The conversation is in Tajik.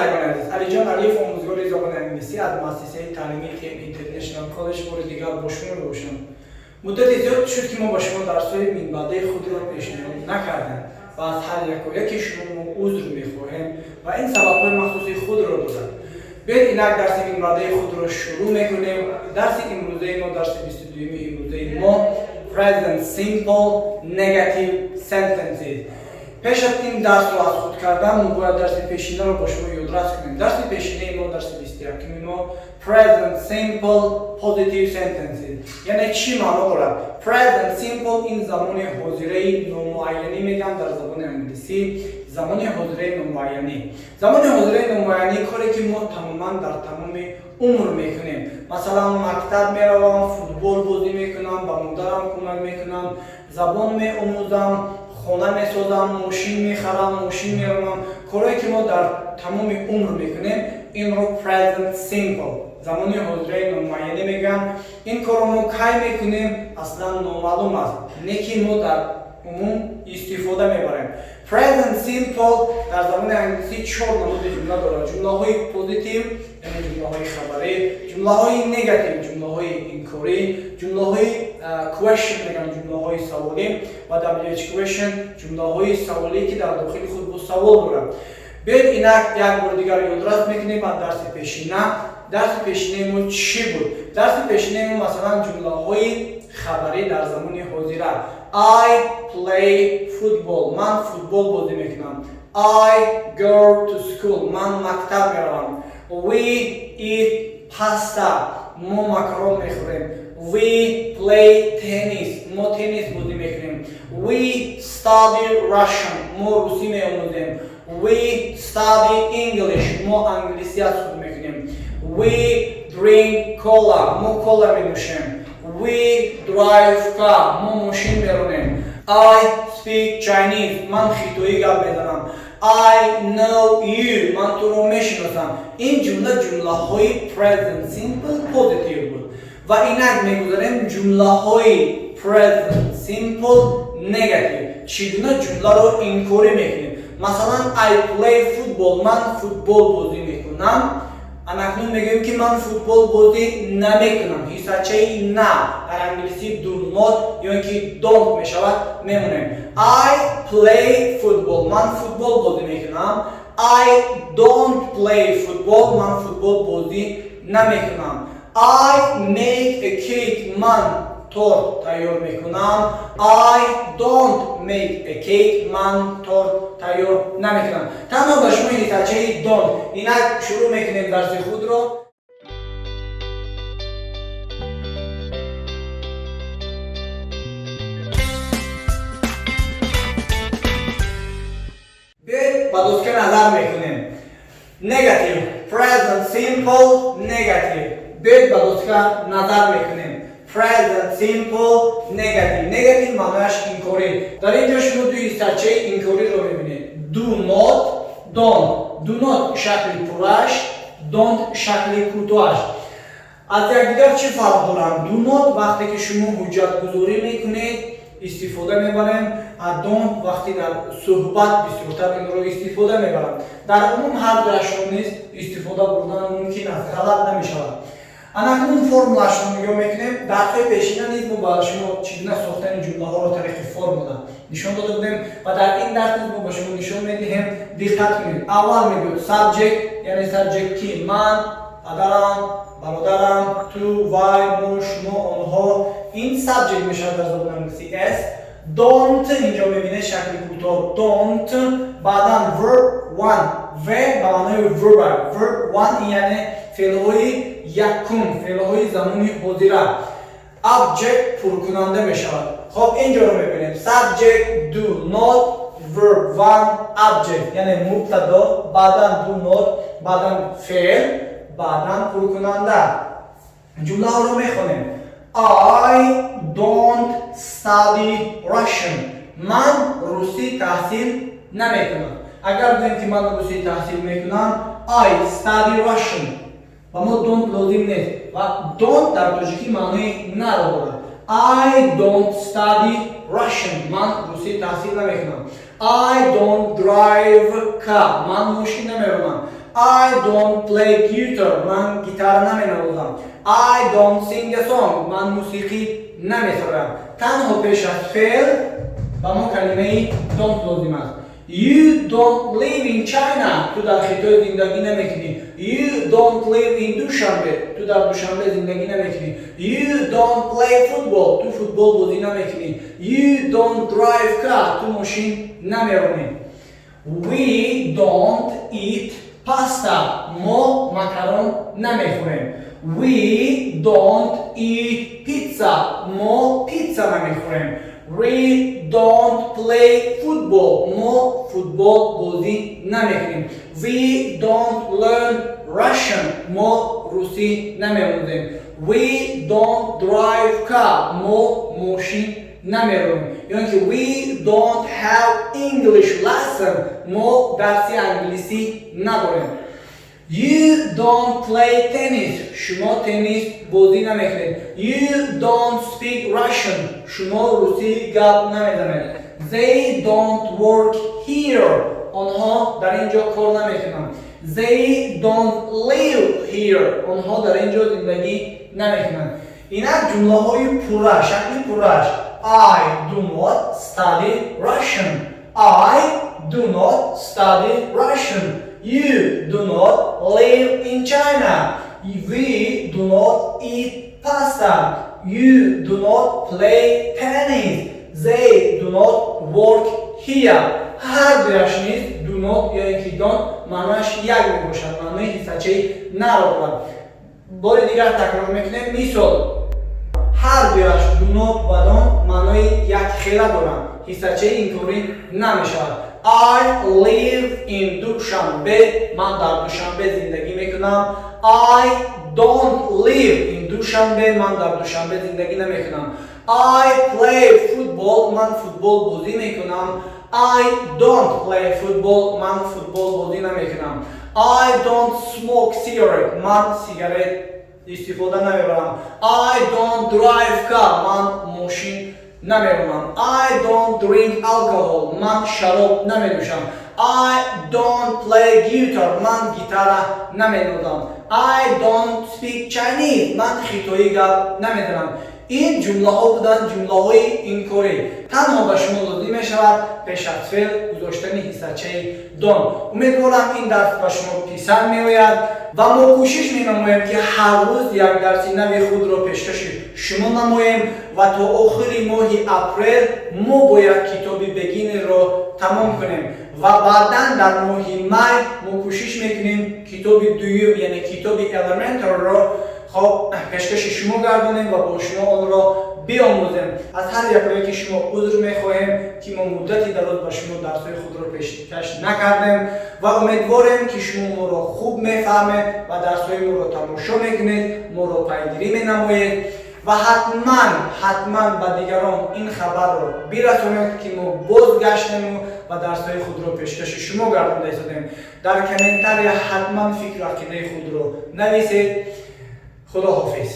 Бинандагони азиз, Алиҷон Алиев, омӯзгори забони англисӣ аз муассисаи таълимии TM International College, бори дигар бо шумо мебошам. Муддати зиёд шуд, ки мо ба шумо дарсҳои минбаъдаи худро пешниҳод накардем ва аз ҳар яку яки шумо мо узр мехоҳем ва ин сабабҳои махсуси худро дорад. Биёед, инак дарси минбаъдаи худро шурӯъ мекунем. Дарси имрӯзаи мо, дарси 22-юми имрӯзаи мо, Present Simple Negative Sentences. Пеш аз ин дарсро аз худ кардан, мо бояд дарси пешинаро ба шумо ёдрас кунем. Дарси пешинаи мо, дарси 21-ми мо, Present Simple Positive Sentences. Яъне чӣ маъно дорад? Present Simple ин замони ҳозираи номуайянӣ мегӯянд дар забони англисӣ. Замони ҳозираи номуайянӣ. Замони ҳозираи номуайянӣ коре, ки мо тамоман дар тамоми умр мекунем. Масалан, мактаб меравам, футбол бозӣ мекунам, ба модарам кӯмак мекунам, забон меомӯзам, хона месозам, мошин мехарам, мошин меронам. Корое, ки мо дар тамоми умр мекунем, инро Present Simple, замони ҳозираи номуайянӣ мегӯянд. Ин корро мо кай мекунем, аслан номаълум аст, не ки мо дар умум истифода мебарем. Present Simple дар забони англисӣ чор намуди ҷумла дорад: ҷумлаҳои positive, яъне ҷумлаҳои хабарӣ, ҷумлаҳои negative, ҷумлаҳои инкорӣ, ҷумлаҳои question мегӯянд, ҷумлаҳои саволӣ, ва WH question, ҷумлаҳои саволӣ, ки дар дохили худ бо савол дорад. Биёед, инак як бори дигар ёдрас мекунем аз дарси пешина. Дарси пешинаи мо чӣ буд? Дарси пешинаи мо, масалан, ҷумлаҳои хабарӣ дар замони ҳозира. I play football, ман футбол бозӣ мекунам. I go to school, ман мактаб меравам. We eat pasta, мо макарон мехӯрем. We play tennis, мо теннис бозӣ мекунем. We study Russian, мо русӣ меомӯзем. We study English, мо англисӣ аз худ мекунем. We drink cola, мо кола менӯшем. We drive car, мо мошин меронем. I speak Chinese, ман хитоӣ гап мезанам. I know you, ман туро мешиносам. Ин ҷумла ҷумлаҳои Present Simple Positive буд ва инак мегузарем ҷумлаҳои Present Simple Negative. Чӣ гуна ҷумларо инкорӣ мекунем? Масалан, I play football, ман футбол бозӣ мекунам. Анакнун мегӯем, ки ман футбол бозӣ намекунам. Ҳиссачаи на, дар англисӣ do not ё ин ки don't мешавад, мемонем. I play football, ман футбол бозӣ мекунам. I don't play football, ман футбол бозӣ намекунам. I make a cake, ман торт тайёр мекунам. I don't make a cake, ман торт тайёр намекунам. Танҳо ба шумо ҳиссачаи don't. Инак шурӯъ мекунем дарси худро. Биёед, ба доска назар мекунем. Negative, Present Simple Negative. Биёед, ба доска назар мекунем. Present Simple Negative. Negative маънояш инкорӣ. Дар ин ҷо шумо ду ҳиссачаи инкориро мебинед: do not, don't. Do not шакли пурраш, don't шакли кӯтоҳаш. Аз якдигар чӣ фарқ доранд? Do not вақте ки шумо ҳуҷҷатгузорӣ мекунед, истифода мебарем, а don't вақте дар суҳбат бисёртар инро истифода мебаранд. Дар умум ҳар дуяшро низ истифода бурдан мумкин аст, ғалат намешавад. Анакнун формулашро нигоҳ мекунем. Дарсҳои пешина низ мо ба шумо чӣ гуна сохтани ҷумлаҳоро тариқи формула нишон дода будем ва дар ин дарс низ мо ба шумо нишон медиҳем. Диққат кунед: аввал мегӯяд subject, яъне subject ки? Ман, падарам, бародарам, ту, вай, мо, шумо, онҳо. Ин subject мешавад дар забони англисӣ s. Don't, инҷо мебинед, шакли кӯтоҳ don't, баъдан verb one. V ба маънои verb, verb one ин яъне феълҳои якум, феълҳои замони ҳозира. Object пуркунанда мешавад. Хоб, инҷоро мебинем: subject, do not, verb one, object, яъне мубтадо, баъдан do not, баъдан феъл, баъдан пуркунанда. Ҷумлаҳоро мехонем. I don't study Russian, ман русӣ таҳсил намекунам. Агар гӯем, ки ман русӣ таҳсил мекунам, I study Russian, ва мо don't лозим нест ва don't дар тоҷикӣ маънои наро дорад. I don't study Russian, ман русӣ таҳсил намекунам. I don't drive car. Ман мошин намеронам. I don't play guitar. Ман гитара наменавозам. I don't sing a song. Ман мусиқӣ намесароям. Танҳо пеш аз феъл ба мо калимаи don't лозим аст. You don't live in China. Ту дар Хитой зиндагӣ намекунӣ. You don't live in Dushanbe. Ту дар Душанбе зиндагӣ намекунӣ. You don't play football. Ту футбол бозӣ намекунӣ. You don't drive car. Ту мошин намеронӣ. We don't eat pasta. Мо макарон намехӯрем. We don't eat pizza. Мо питса намехӯрем. We don't play football. Мо футбол бозӣ намекунем. We don't learn Russian. Мо русӣ намеомӯзем. We don't drive car. Мо мошин намеронем. Ё ин ки we don't have English lesson. Мо дарси англисӣ надорем. You don't play tennis. Шумо теннис бозӣ намекунед. You don't speak Russian. Шумо русӣ гап намезанед. They don't work here. Онҳо дар ин ҷо кор намекунанд. They don't live here. Онҳо дар ин ҷо зиндагӣ намекунанд. Инак ҷумлаҳои пурра, шакли пурраш: I do not study Russian. I do not study Russian. You do not live in China. We do not eat pasta. You do not play tennis. They do not work here. Ҳар дуяш низ do not ё ин ки don't маънояш як мебошад, маънои ҳиссачаи наро дорад. Бори дигар такрор мекунем. Мисол: ҳар дуяш, do not ва don't, маънои якхела доранд, ҳиссачаи инкорӣ намешавад. I live in Dushanbe. Ман дар Душанбе зиндагӣ мекунам. I don't live in Dushanbe. Ман дар Душанбе зиндагӣ намекунам. I play football. Ман футбол бозӣ мекунам. I don't play football. Ман футбол бозӣ намекунам. I don't smoke cigarette. Ман сигарет истифода намебарам. I don't drive car. Ман мошин намеронам. I don't drink alcohol. Ман шароб наменӯшам. I don't play guitar. Ман гитара наменавозам. I don't speak Chinese. Ман хитоӣ гап намезанам. Ин ҷумлаҳо буданд ҷумлаҳои инкорӣ. Танҳо ба шумо лозим мешавад пеш аз феъл гузоштани ҳиссачаи don't. Умедворам, ин дарс ба шумо писанд меояд ва мо кӯшиш менамоем, ки ҳар рӯз як дарси нави худро пешкаши шумо намоем ва то охири моҳи апрел мо бояд китоби Beginner ро тамом кунем ва баъдан дар моҳи май мо кӯшиш мекунем китоби дуюм, яъне китоби Elementary ро хоб пешкаши шумо гардонем ва бо шумо онро биомӯзем. Аз ҳар якое ки шумо узр мехоҳем, ки мо муддати дароз ба шумо дарсҳои худро пешкаш накардем ва умедворем, ки шумо моро хуб мефаҳмед ва дарсҳои моро тамошо мекунед, моро пайгирӣ менамоед ва ҳатман, ҳатман ба дигарон ин хабарро бирасонед, ки мо бозгаштему ва дарсҳои худро пешкаши шумо гардонда истодем. Дар комментария ҳатман фикру ақидаи худро нависед. Худо ҳофиз.